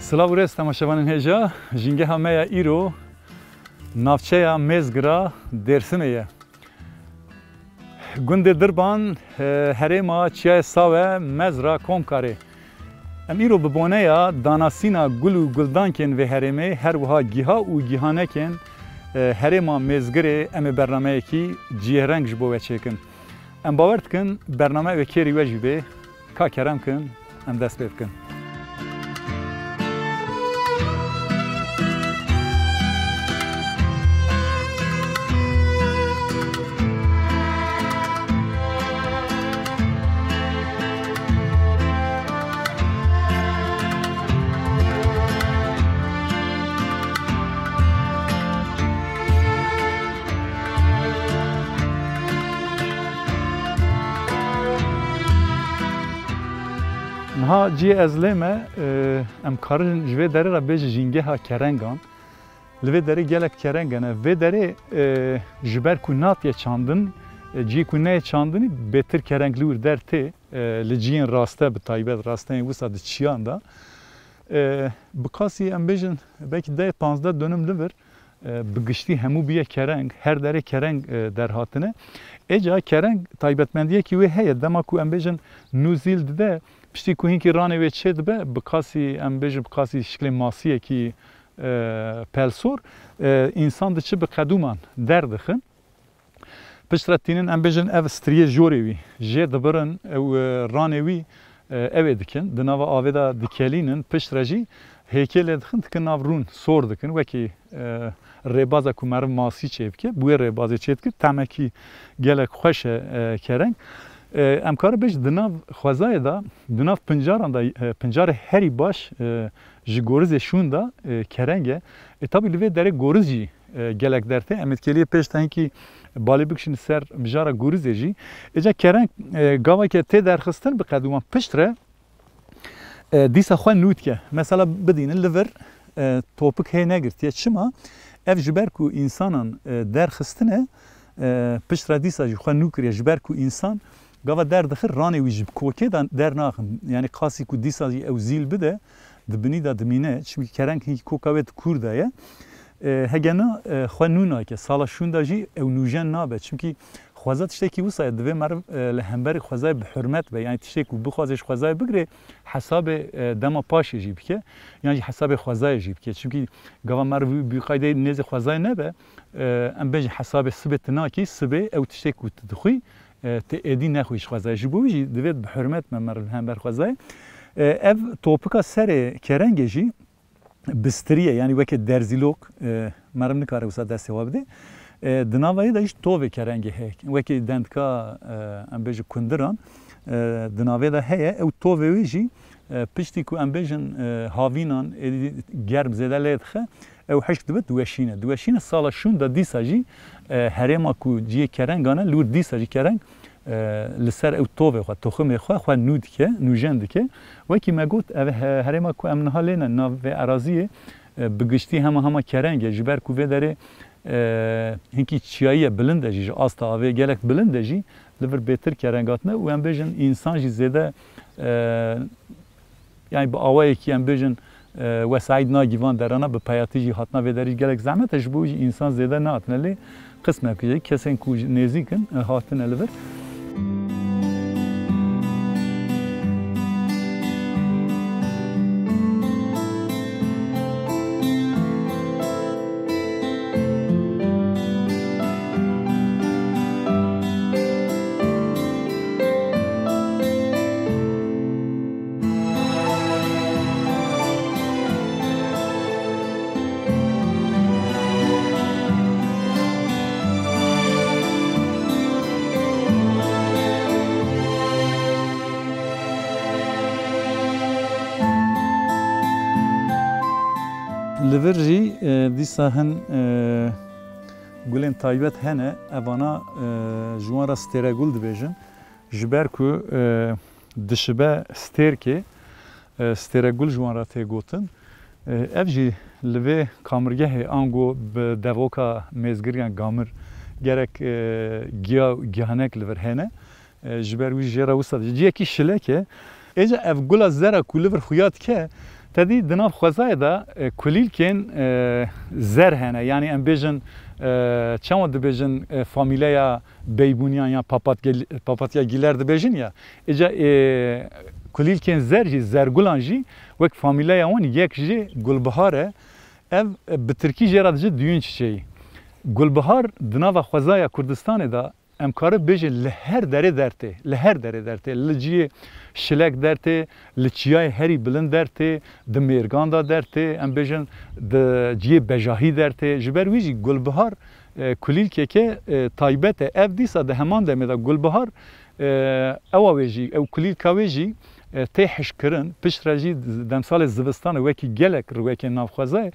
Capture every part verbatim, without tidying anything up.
Silav û rêz temaşevanên hêja, jîngeha me ya îro navçeya Mêzgira Dêrsimê ye. Gundê Dirban, e, herêma Çiyayê Sawe, Mezra Komkarê. Em îro bi boneya danasîna gul û guldankên vê herêmê, her wiha giha û gihanekên, e, herêma Mêzgirê em ê bernameyekî cihêreng ji bo we çêkin. Em bawer dikin bername wê kêrî we jî bê. Ka kerem kin, em dest pê bikin. Niha cihê ez lê me, e, em karin ji vê derê re bêjin jîngeha kerengan. Li vê derê gelek kereng hene. Vê derê, e, ji ber ku natiye çandin, e, cihê ku neyê çandinî bêtir kereng li wir dertê, e, li cihên raste bi taybet, rasteyên wisa di çiyan de. E, bi qasî em bêjin belkî deh panzdeh dönüm li vir, e, bi giştî hemû bûye kereng, her derê kereng, e, derhatine. Êca kereng taybetmendiyekî wê heye, dema ku em bêjin nû zîl dide, piştî ku hinkî ranê wê çêdibe, bi qasî em bêjin, bi qasî şiklê masiyekî, e, pelsor, e, însan diçi bi qedûman derdixin. Piştre tînin, em bêjin, ev striyê jorê wî jê dibirin, ew, e, ranê wî, e, ew ê dikin. Di nava avê de dikelînin, piştre jî hêkê lê dixin, dikin nav rûn, sor dikin. Wekî, e, rêbaza ku meriv masî çê bike, bi wê rêbazê çê dikir, temekî gelek xweş e, e, kereng. E, em karin bêjin, di nav xwezayê de, di nav pincaran de, e, pincarê herî baş, e, ji gorizê şûn de, e, kereng e. E, tabî li vê derê goriz jî e, gelek dertê. Em ê di kêliyê pêş de hinkî balê bikişînin ser mijara gurizê jî. Êca kereng, e, gaveke tê derxistin bi qedûman piştre, e, dîsa xwe nû dike. Mesela bidînin li vir, e, topik hê negirtiye. Çima? Ev ji ber ku însanan, e, derxistine, e, piştre dîsa jî xwe nû kiriye. Ji ber ku însan gava derdixir, ranê wî ji bi kokê de dernaxin. Yanî qasî ku dîsa jî ew zîl bide, di binî de dimîne. Çimkî kereng hinkî koka wê di kûr de ye. E, hege na, e, xwe nû nake. Sala şûn de jî ew nûjen nabe. Çimkî xweza tiştekî wisa ye. Divê meriv, e, li hemberî xwezayê bi hurmet be. Yanî tiştê ku bixwaze ji xwezayê bigire, hesabê, e, dema paşê jî bike. Yan jî hesabê xwezayê jî bike. Çimkî gava meriv bi qaydeyê nêzê xwezayê nebe, e, em bêjin hesabê sibê tu nakî, sibê ew tiştê ku tu dixwî, e, tu êdî nexwî ji xwezayê. Ji bo wî jî divê bi hurmet me meriv li hember xwezayê. E, ev topika serê kerengê jî bi striyê, yanî weke derzîlok, e, meriv nikare wisa destê xwe bide. E, di nava yê de jî tovê kerengê heye. Wekî dendika, e, em bêjin kundiran, e, di navê de heye. Ew tovê wê jî, e, piştî ku em bêjin, e, havînan êdî germ zêde lê dixe, ew hişk dibe, diweşîne. Diweşîne sala şûn de dîsa jî, e, herêma ku cihê kerengan e, li wir dîsa jî kereng, e, li ser ew tovê xwe, toximê xwe, xwe nû dike, nûjen dike. Wekî me got, ev he-, herêma ku em niha lê ne, nav vê eraziyê, e, bi giştî hema hema kereng e. Ji ber ku vê derê, e, hinkî çiyayî ye, bilind e jî, ji asta avê gelek bilind e jî, li vir bêtir kereng hatine û em bêjin însan jî zêde, e, yani bi awayekî em bêjin, e, wesaît nagî van derana, bi peyatî jî hatina vê derî gelek zehmet e, ji bo wî jî însan zêde nehatine lê qismekî jî kesên ku jî nêzîk in, e, hatine li vir. Li vir jî, e, dîsa hin, e, gulên taybet hene, evana, e, ji wan re stêregul dibêjin. Ji ber ku, e, dişibe stêrkê, e, stêregul ji wan re tê gotin. E, ev jî li vê kamirgehê ango bi devoka mêzgiriyan gamir gerek, e, giya û giyanek li vir hene. E, ji ber wî jê re wisa dibêje. Ciyekî şilek e. Êca ev gula zera ku li vir xuya dike, te dî di nav xwezayê de, e, kulîlkên, e, zer hene. Yanî em bêjin, e, çawa dibêjin, e, famîleya beybûniyan ya papatgel-, papatya gîler dibêjin ya. Êca, e, kulîlkên zer jî, zergulan jî wek famîleya wan yek jî gulbihar e. Ev, e, bi tirkî jê re dijî düğün çiçeği. Gulbihar di nava xwezaya Kurdistanê de em kare bêjin li her derê dertê, li her derê dertê, li ciyê şilek dertê, li çiyayê herî bilind dertê, di mêrgan de dertê, em bêjin di ciyê bejahî dertê. Ji ber wî jî gulbihar, e, kulîlkeke, e, taybet e. Ev dîsa di heman demê de gulbihar, e, ewa wê jî, ew kulîlka wê jî, e, tê hişkirin, piştre jî demsalê zivistanê wekî gelek rûyekên navxwezayê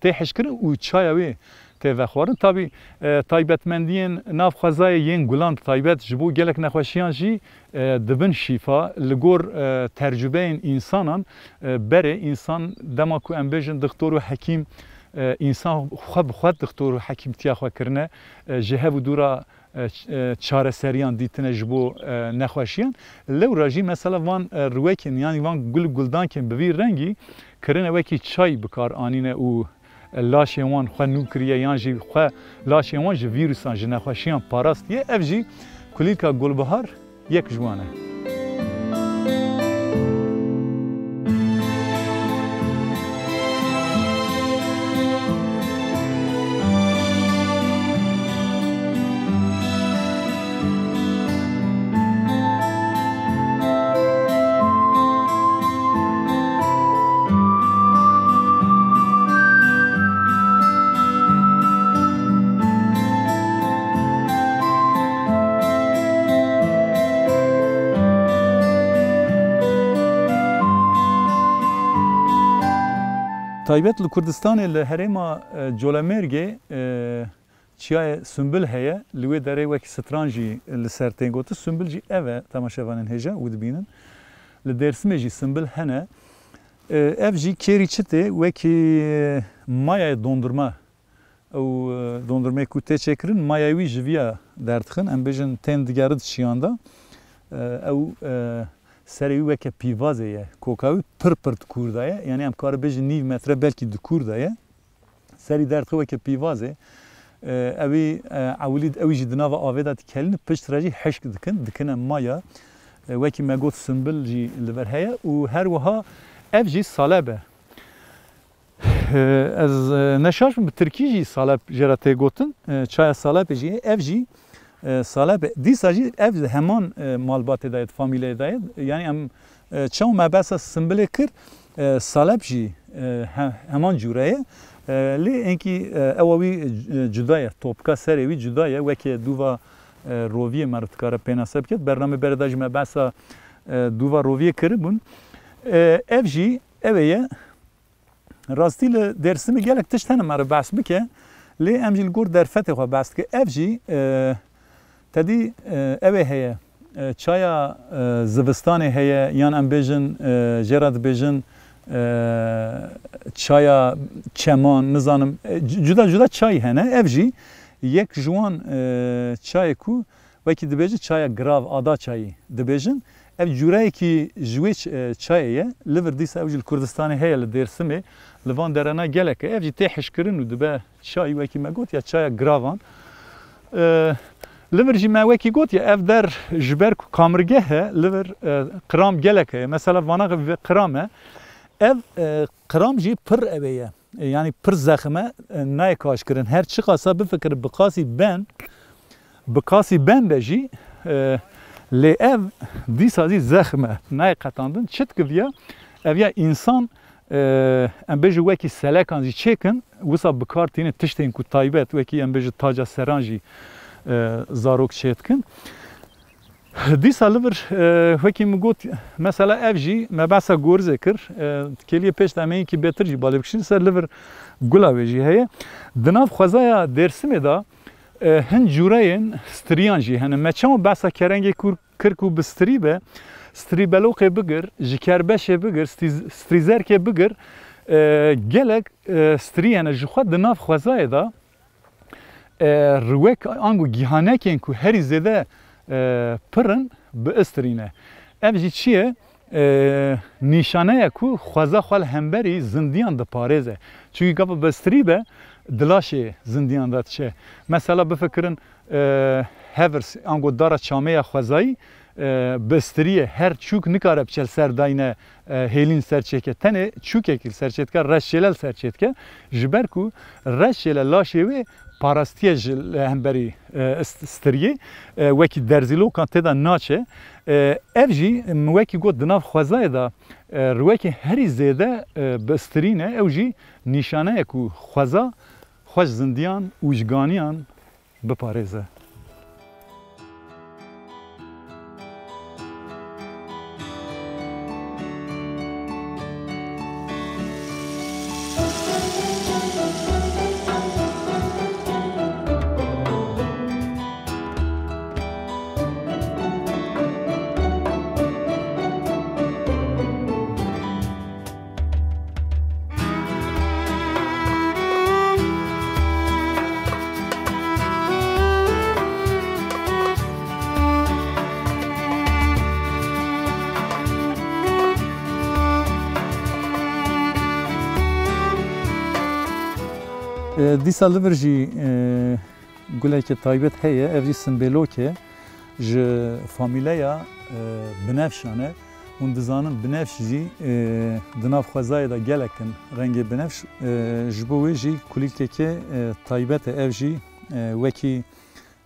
tê hişkirin û çaya wê tê vexwarin. Tabî, e, taybetmendiyên nav xwezayê yên gulan taybet ji bo gelek nexweşiyan jî, e, dibin şîfa. Li gor, e, tercubeyên însanan, e, berê însan dema ku em bêjin dixtor û hekîm, e, însan xwe bi xwe dixtor û hekîmtiya xwe kirine, e, ji hev û dû re, e, ç-, e, çareseriyan dîtine ji bo, e, nexweşiyan. Lewra jî mesela van, e, rûyekên, yanî van gul û guldankên bi vî rengî kirine wekî çay bi kar anîne û laşên wan xwe nû kiriye yan jî xwe laşên wan ji vîrusan, ji nexweşiyan parastiye. Ev jî kulîlka Gulbihar yek ji wan e. Taybet li Kurdistanê, li herêma, e, Colemêrgê, e, çiyayê Sumbil heye, li wê derê wekî stran jî li ser tên gotin. Sumbil jî ev e, temaşevanên hêja wî dibînin. Li Dêrsimê jî Sumbil hene. E, ev jî kêrî çi tê, wekî, e, mayayê dondurma. Ew, e, dondurmeyê ku tê çêkirin, maya wî ji viya derdixin. Em bêjin tên digerin çiyan de. E, ew, e, serê wî weke pîvazê ye. Koka wî pir pir di kûr de ye. Yanî em kare bêjin nîv metre belkî di kûr de ye. Serî derdixe weke pîvazê. E, ewî, e, ewilî, ewî jî di nava avê de dikelînin, piştre jî hişk dikin, dikine maya. E, wekî me got, simbil jî li vir heye û her wiha ev jî salep e. E, ez, e, ne şaş bim, bi tirkî jî salep jê re tê gotin. E, çaya salepê jî, ev jî, e, salep e. Dîsa jî ev heman, e, malbatê de ye, di famîleyê de ye. Yanî em, e, çawa me behsa simbilê kir, e, salep jî, e, he-, heman cûre ye. E, lê enkî, e, ewa wî, e, cuda ye, topika serê wî cuda ye. Weke dûva, e, roviyê me re dikare pênase biket. Bernamê berê de jî me behsa, e, dûva roviyê kiribûn. E, ev jî ew ê ye. Rastî li Dêrsimê gelek tişt hene me re behs bike, lê em jî li gor derfetê xwe behs dike. Ev jî, e, tedî, e, ew ê heye, e, çaya, e, zivistanê heye, yan em bêjin, e, jê re dibêjin, e, çaya Çeman, nizanim, e, cu-, cuda cuda çayî hene. Ev jî yek ji wan, e, çayê ku wekî dibêjin çaya Girav, Ada Çayî dibêjin. Ev cûreyekî ji wê ç-, e, çayê ye. Li vir dîsa ew jî li Kurdistanê heye, li Dêrsimê, li van derena gelek e. Ev jî tê hişkirin û dibe çayî, wekî me got ya çaya Giravan. E, li vir jî me wekî got ya ev der ji ber ku kamirgeh e, li vir, e, qiram gelek heye. Mesela vana ve qiram e. Ev, e, qiram jî pir ew ê ye. E, yanî pir zexim e, e, nayê kaşkirin. Her çiqasa bifikir bi qasî ben, bi qasî ben be jî, e, lê ev dîsa zî zexim e. Nayê qetandin. Çi dikiviya? Ev ya însan, e, em bêjin wekî selekan jî çêkin, wisa bi kar tînin tiştên ku taybet, wekî em bêjin taca seran jî, e, zarok çêdikin. Dîsa li vir, e, wekî min got, mesela ev jî me behsa gorizê kir, e, kêliyê pêş de em ê yekî bêtir jî balê bikişînin ser, li vir gula wê jî heye. Di nav xwezaya Dêrsimê de, e, hin cûreyên striyan jî hene. Me çawa behsa kerengê kûr kir ku bi strî be, strîbeloqê bigir, ji kerbeşê bigir, strîz-, strîzerkê bigir, e, gelek, e, strî hene. Ji xwe di nav xwezayê de, e, riwek ango gihanekên ku herî zêde, e, pir in, bi istrî ne. Ev jî çi ye? E, nîşane ye ku xweza xwe li hemberî zindiyan diparêze. Çunkî gava bi istrî be, di laşê zindiyan de diçe. Mesela bifikirin, e, hevirs, ango dara çamê ya xwezayî, e, bi istrî ye. Her çûk nikare biçe li ser dayne, e, hêlîn ser çêke. Tenê çûkekî li ser çêdike, reşşêle li ser çêdike. Ji ber ku reşşêle laşê wê parastiye ji li hemberî, e, ist-, striyê, e, wekî derzîlokan tê de naçe. E, ev jî min wekî got di nav xwezayê de, e, riwekê herî zêde, e, bi strî ne. Ew jî nîşane ye ku xweza xwe ji zindiyan û ji ganiyan biparêze. E, dîsa li vir jî, e, guleke taybet heye, ev jî simbêlok e. Ji famîleya, e, binefşan e. Hûn dizanin binefş jî, e, di nav xwezayê de gelek in rengê binefş. E, ji bo wê jî kulîlkeke, e, taybet e. Ev jî, e, wekî,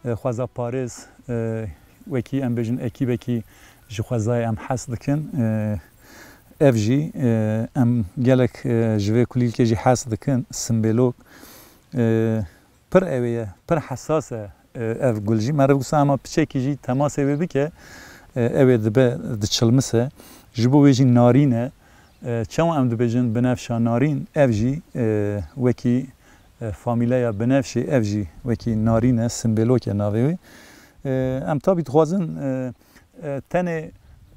e, xwezaparêz, e, wekî em bêjin ekîbekî ji xwezayê em hez dikin. E, ev jî, e, em gelek, e, ji vê kulîlkê jî hez dikin. Simbêlok, e, pir ew ê ye, pir hesas e, e, ev gul jî. Meriv wisa hema piçekî jî temasê wê bike, e, ew ê dibe diçilmise. Ji bo wê jî narîn e. E, çawa em dibêjin binefşa narîn, ev jî, e, wekî, e, famîleya binefşê, ev jî wekî narîn e, simbêlok e navê wê. E, em tabî dixwazin, e, e, tenê,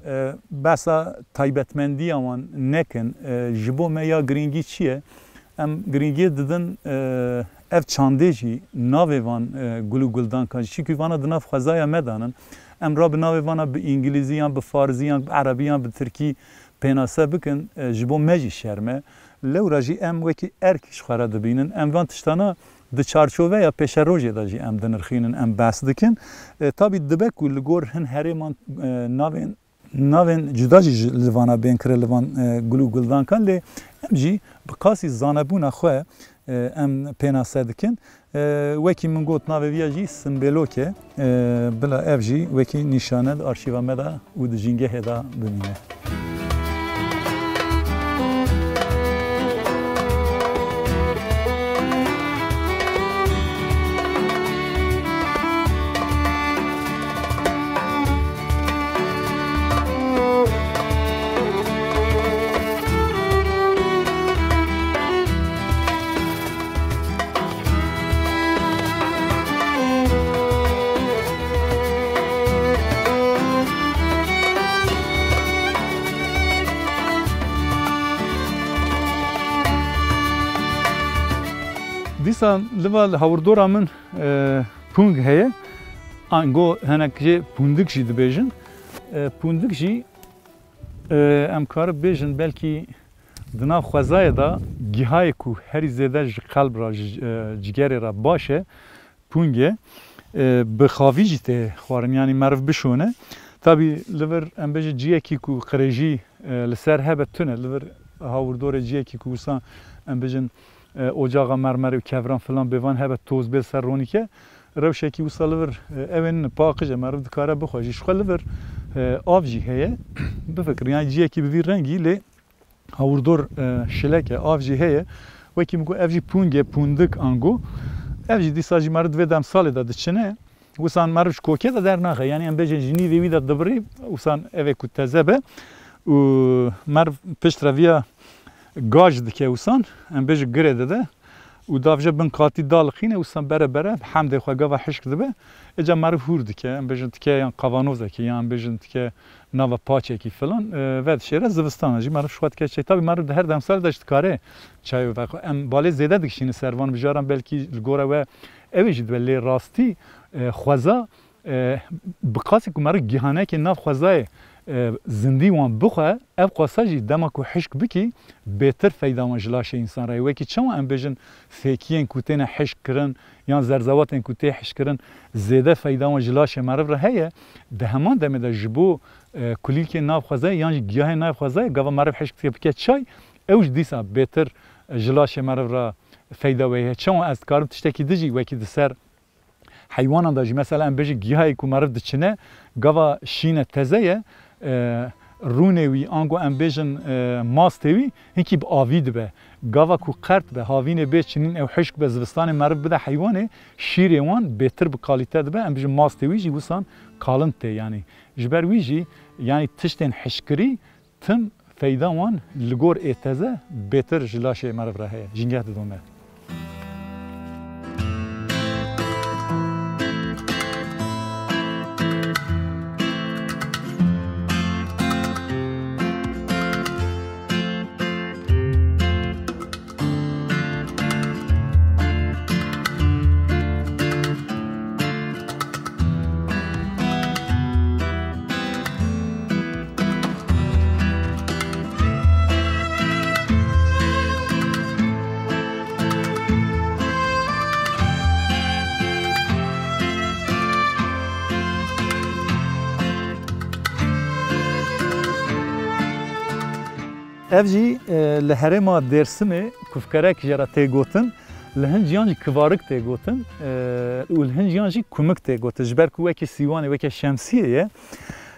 e, behsa taybetmendiya wan nekin. E, ji bo me ya girîngî çi ye? Em girîngiyê didin, e, ev çandê jî, navê van, e, gul û guldankan jî. Çimkî vana di nav xwezaya me de nin. Em ra bi navê vana bi îngilîzî yan bi farzî yan bi erebî yan bi tirkî pênase bikin, e, ji bo me jî şerm e. Lewra jî em wekî erk ji xwe re dibînin. Em van tiştana di çarçoveya pêşerojê de jî em dinirxînin, em behs dikin. E, tabî dibe ku li gor hin herêman, e, navên, navên cuda jî ji, li vana bên kire, li van, e, gul û guldankan, lê em jî bi qasî zanebûna xwe, e, em pênase dikin. E, wekî min got, navê viya jî simbêlok e. E, bila ev jî wekî nîşane di arşîva me de û di jîngehê de bimîne. Sa li va li hawirdora min, e, pûng heye. Ango hinek jê pûndik jî dibêjin. E, pûndik jî, e, em kare bêjin belkî di nav xwezayê de gihayê ku herî zêde ji qelb re, ji, e, cigerê re baş e, pûng e. E, bi xavî jî tê xwarin, yanî meriv bişone. Tabî li vir em bêjin ciyekî ku qirêjî, e, li ser hebe tune, li vir hawirdorê ciyekî ku wisa em bêjin, e, ocaxa mermerê û kevran filan bêvan hebe toz bê li ser ronîke, rewşekî wisa li vir, e, ew ê nîne paqij e, meriv dikare bixwe jî. Ji xwe li vir, e, av jî heye. Bifikir, yanî ciyekî bi vî rengî lê hawirdor, e, şilek e, av jî heye. Wekî min got, ev jî pûng e, pûndik ango. Ev jî dîsa jî meriv di vê demsalê de diçine. Wisan meriv ji kokê de dernaxe. Yanî em bêjin ji nîvê wî de dibirî, wisan evê ku teze be û meriv piştre viya gaj dike wisan, em bêjin girê dide û davje bin katî daliqîne, wisan bere bere hemdê xwe gava hişk dibe. Êca meriv hûr dike, em bêjin tike yan qavanozekî, yan em bêjin tike nava paçekî filan, e, vedişêre zivistana jî meriv ji xwe dike çay. Tabî meriv di her demsalê de jî dikare çay vexe. Em balê zêde dikişînin ser van mijaran, belkî li gora we ew ê jî dibe, lê rastî, e, xweza, e, bi qasî ku meriv gihanekê nav xwezayê, e, zindî wan bixwe, ev qasa jî dema ku hişk bikî, bêtir feyda wan ji laşê însan re ye. Wekî çawa em bêjin fêkiyên ku têne hişk kirin yan zerzewatên ku tê hişk kirin, zêde feyda wan ji laşê meriv re heye, di heman demê de ji bo, e, kulîlkên nav xwezayê yan jî giyahên nav xwezayê gava meriv hişk dike bike çay, ew jî dîsa bêtir, e, ji laşê meriv re feyda wê heye. Çawa ez dikarim tiştekî din jî wekî di ser heywanan de jî, mesela em bêjin gihayê ku meriv diçine, gava şîne teze ye, e, rûnê wî, ango em bêjin, e, mastê wî hinkî bi avî dibe. Gava ku qert be, havînê bê çinîn, ew hişk be, zivistanê meriv bide heywanê, şîrê wan bêtir bi kalîte dibe, em bêjin mastê wî jî wisan kalin tê. Yanî ji ber wî jî, yanî tiştên hişkirî tim feyda wan li gor ê teze bêtir ji laşê meriv re heye. Jîngeh didome. Ev jî, e, li herêma Dêrsimê kufkerek jê re tê gotin, li hin ciyan jî kivarik tê gotin, e, û li hin ciyan jî kumik tê gotin. Ji ber ku wekî sîwanê, weke şemsiyê ye.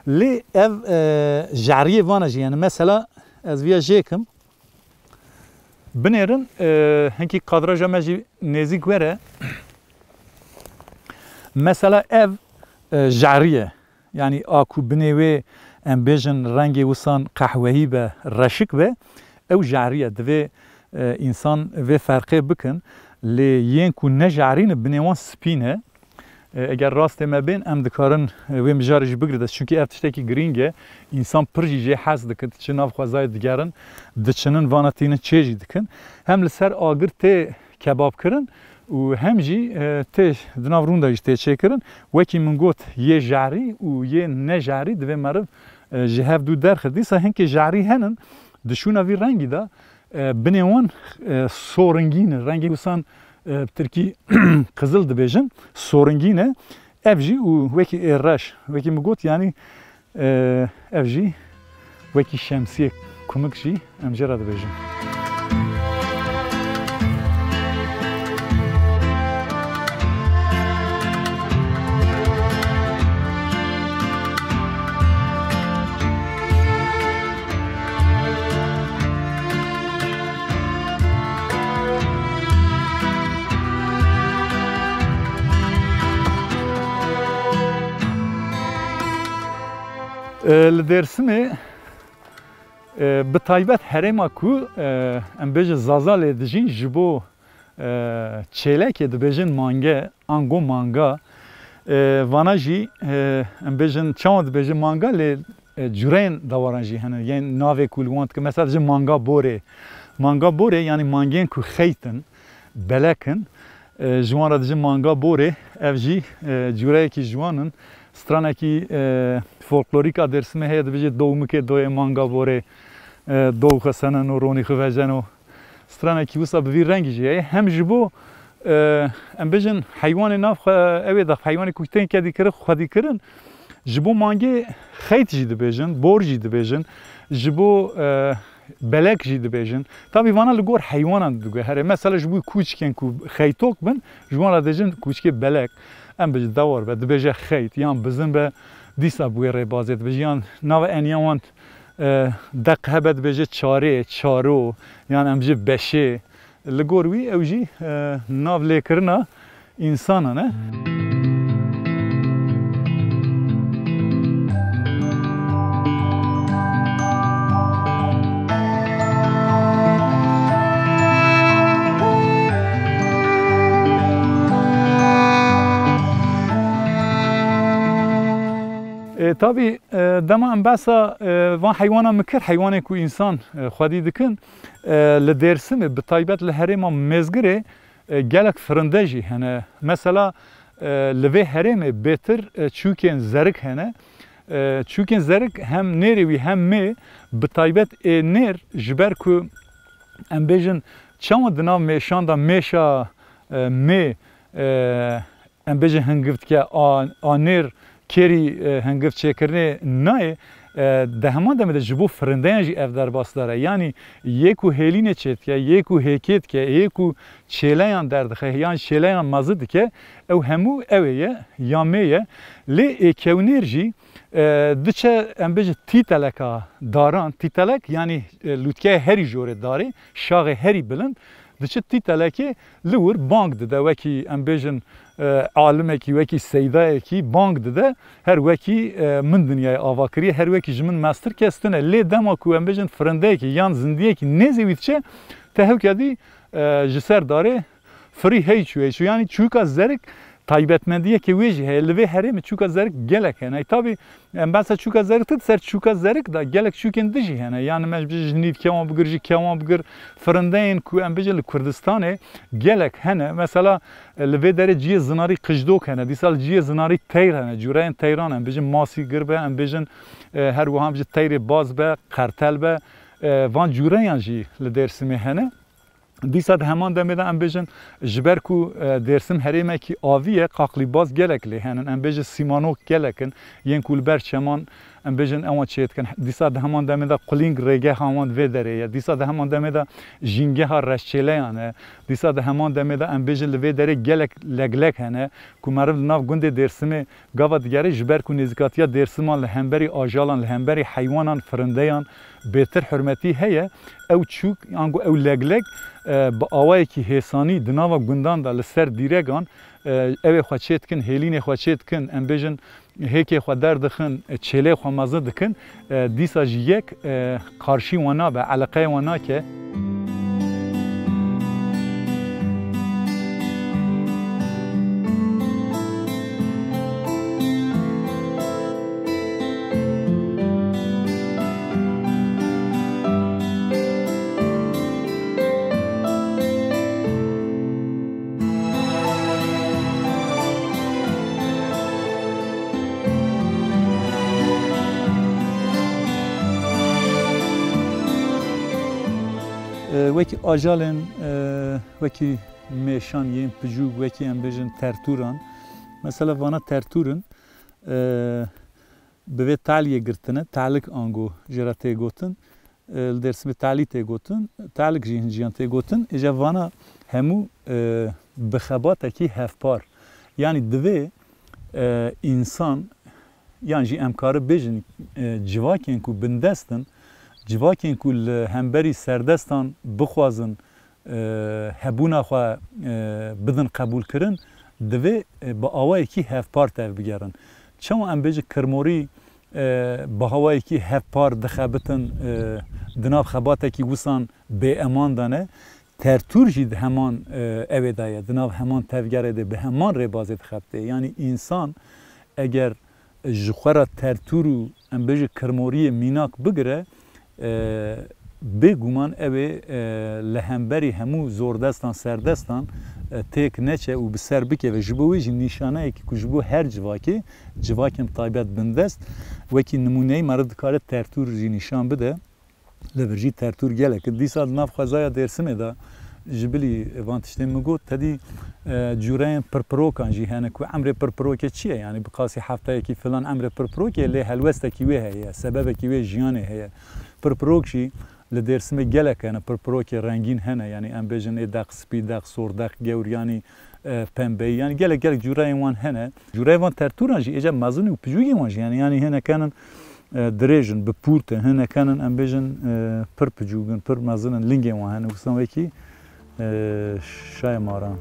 Lê ev, e, jeriyê vana jî, yani mesela ez viya jêkim, binêrin, e, hinkî kadraja me jî nêzîk were. Mesela ev, e, jerî ye. Yanî a ku binê wê, em bêjin, rengê wisan qehweyî be, reşik be, ew jerî ye. Divê, e, însan vê ferqê bikin. Lê yên ku ne jerî ne, binê wan spî ne. E, eger rastê me bên, em dikarin, e, wê mijarê jî bigrin dest. Çunkî ev tiştekî girîng e. Însan pir jî jê hez dikin. Diçin nav xwezayê digerin, diçinin vana tînin çê jî dikin. Hem li ser agir tê kebab kirin û hem jî, e, tê di nav rûn de jî tê çêkirin. Wekî min got, yê jerî û yê ne jerî divê meriv, e, ji hev dû derxe. Dîsa hinkê jerî henin, di şûna vî rengî de, e, binê wan, e, soringîn e. Rengê wisan, e, bi tirkî qizil dibêjin, soringîn e. Ev jî û wekî ê reş, wekî min got, yanî, e, ev jî wekî şemsiyê kumik jî em jê re dibêjin. E, li Dêrsimê, e, bi taybet herêma ku, e, em bêjin Zaza lê dijîn, ji bo, e, çêlekê dibêjin mange, ango manga. E, vana jî, e, em bêjin, çawa dibêjin manga, lê, e, cureyên dewaran jî hene. Yên navê ku li wan dikin, mesela dijin manga borê. Manga borê, yanî mangên ku xeyt in, belek in. E, ji wan re dijin manga borê, ev jî, e, cûreyekî ji wan in. Stranekî, e, folklorîk a Dêrsimê heye, dibêje dowmikê doyê manga borê, e, dow xwe seneno, ronî xwe vejeno. Stranekî wisa bi vî rengî jî heye. Hem ji bo, e, em bêjin heywanê nav xwe, ew ê de heywanê ku tên kedî kirin, xwedî kirin, ji bo mangê xeyt jî dibêjin, bor jî dibêjin, ji bo, e, belek jî dibêjin. Tabî vana li gor heywanan diguhere. Mesela ji bo kûçikên ku xeytok bin, ji wan re dibêjin kûçikê belek. Em bêjin dewar be, dibêje xeyt, yan bizin be, dîsa bi wê rêbazê dibêje, yan nava eniya wan, e, deq hebe dibêje çarê, çaro, yan em jî beşê. Li gor wî ew jî, e, nav lêkirina însanan e. E, tabî, e, dema em behsa, e, van heywanan min kir, heywanê ku însan, e, xwedî dikin, e, li Dêrsimê, bi taybet li herêma Mêzgirê, e, gelek firinde jî hene. Mesela, e, li vê herêmê bêtir, e, çûkên zerik hene. E, çûkên zerik hem nêrê wî hem mê, bi taybet ê nêr, ji ber ku em bêjin çawa di nav mêşan de mêşa, e, mê, e, em bêjin hingiv dike, a, a nêr kêrî, e, hingiv çêkirinê nayê, e, di heman demê de ji bo firindeyan jî ev derbasdar e. Yanî yê ku hêlînê çêdike, yê ku hêkê dike, yê ku çêleyan derdixe, yan çêleyan mezin dike, ew hemû ew ê ye, ya mê ye. Lê ê kewnêr jî, e, diçe, em bêjin tîteleka daran, tîtelek, yanî, e, lûtkeya herî jorê darê, şaxê herî bilind, diçe tîtelekê li wir bang dide, wekî em bêjin, e, alimekî, wekî seydayekî bang dide, her wekî, e, min dinyayê ava kiriye, her wekî ji min mestir kes tune. Lê dema ku em bêjin firindeyekî yan zindiyekî nêzî wî diçe, te hewkê dî, e, ji ser darê firî hey çû, hey çû. Yanî çûka zerik taybetmendiyekê wê jî heye. Li vê herêmê çûka zerik gelek hene. Tabî, em behsa çûka zerik, tu di ser çûka zerik de gelek çûkên din jî hene. Yanî me ji nîvke wan bigir, ji ke wan bigir, firindeyên ku em bêjin li Kurdistanê gelek hene. Mesela, e, li vê derê cihê zinarî qijdok hene. Dîsa li cihê zinarî teyr hene. Cûreyên teyran em bêjin masîgir be, em bêjin, e, her wiha em bêjin teyrê baz be, qertel be. E, van cûreyan jî li Dêrsimê hene. Dîsa di heman demê de em bêjin, ji ber ku, e, Dêrsim herêmekî avî ye, qaqlîbaz gelek lê henin. Em bêjin sîmanok gelek in, yên ku li ber çeman, em bêjin, ewan çêdikin. Dîsa di heman demê de qulîng rêgeha wan vê derê ye. Dîsa di heman demê de jîngeha reşçêleyan e. Dîsa di heman demê de em bêjin li vê derê gelek leglek hene ku meriv li nav gundê Dêrsimê gava digere, ji ber ku nêzîkatiya Dêrsiman li hemberî ajalan, li hemberî heywanan, firindeyan bêtir hurmetî heye. Ew çûk, ango ew legleg, e, bi awayekî hêsanî di nava gundan de li ser dîregan, e, ew ê xwe çê dikin, hêlînê xwe çê dikin, em bêjin hêkê xwe derdixin, e, çêlê xwe mezin dikin, e, dîsa jî yek, e, qarşî wan nabe, eleqeyê wan nake. E, wekî ajalên, e, wekî mêşan yên picûk, wekî em bêjin tertûran. Mesela vana tertûr in, e, bi vê taliyê girtine, talik ango jê re tê gotin. E, li Dêrsimê talî tê gotin, talik jî hinciyan tê gotin. Îja vana hemû, e, bi xebatekî hevpar. Yanî divê, e, însan yan jî em kare bêjin, e, civakên ku bindest in, civakên ku li hemberî serdestan bixwazin, e, hebûna xwe, e, bidin qebûlkirin, divê, e, bi awayekî hevpar tevbigerin. Çawa em bêjin kirmorî, e, bi awayekî hevpar dixebitin, e, di nav xebatekî wisan bêeman de ne, tertûr jî di heman, e, ewê de ye, di nav heman tevgerê de bi heman rêbazê dixebitê. Yanî însan eger ji xwe re tertûr û, em bêjin, kirmoriyê mînak bigire, e, bêguman ew ê, e, li hemberî hemû zordestan, serdestan, e, têk neçe û bi ser bikeve. Ji bo wê jî nîşaneyekî ku ji bo her civakê, civakên taybet bindest, wekî nimûneyî meriv dikare tertûr jî nîşan bide. Li vir jî tertûr gelek in. Dîsa di nav xwezaya Dêrsimê de ji bilî van tiştên min got, tedî, e, cûreyên pirpirokan jî hene ku emrê pirpirokê çi ye? Yanî bi qasî hefteyekî filan emrê pirpirokê, lê helwestekî wê heye, sebebekî wê jiyanê heye. Pirpirok jî li Dêrsimê gelek hene, pirpirokê rengîn hene, yanî em bêjin ê deq spî, deq sor, deq gewr, yanî, e, pembeyî, yanî gelek gelek cûreyên wan hene. Cûreyên van tertûran jî êca mezin û picûgên wan jî, yanî, yanî hinek henin, e, dirêj in, bi pûrt in, hinek henin, em bêjin, e, pir picûk in, pir mezin in, lingên wan hene, wisa wekî, e, şayê maran.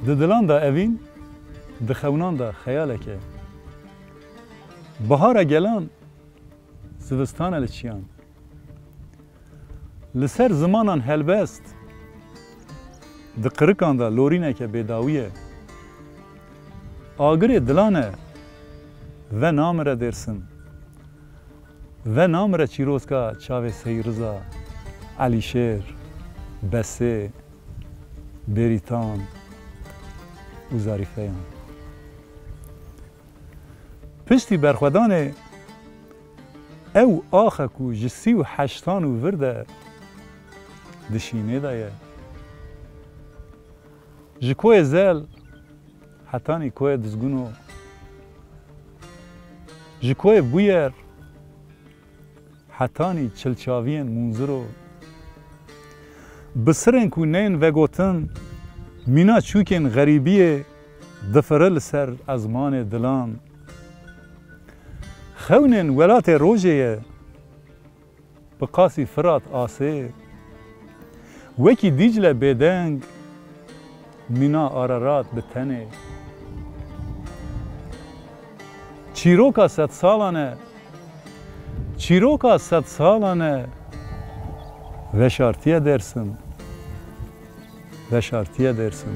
Di dilan de evîn, di xewnan de xeyalek e. Bihara gelan, zivistana li çiyan. Li ser zimanan helbest, di qirikan de lorîneke bêdawî ye. Agirê dilan e, venamire Dêrsim. Venamire çîroska çavê Seyî Riza, Elîşêr, Besê, Bêrîtan û Zarîfeyan. Piştî berxwedanê ew axe ku ji sî û heştan û vir de di şînê de ye. Ji koyê Zel hetanî koyê Dizguno, ji koyê Bûyer hetanî çilçaviyên Munziro. Bi sirên ku nên vegotin, mîna çûkên xerîbiyê difire li ser ezmanê dilan. Xewnên welatê rojê ye, bi qasî Firat asê. Wekî Dîcle bêdeng, mîna Ararat bi tenê. Çîroka sedsalan e, çîroka sedsalan e, veşartiye Dêrsim, veşartiye Dêrsim.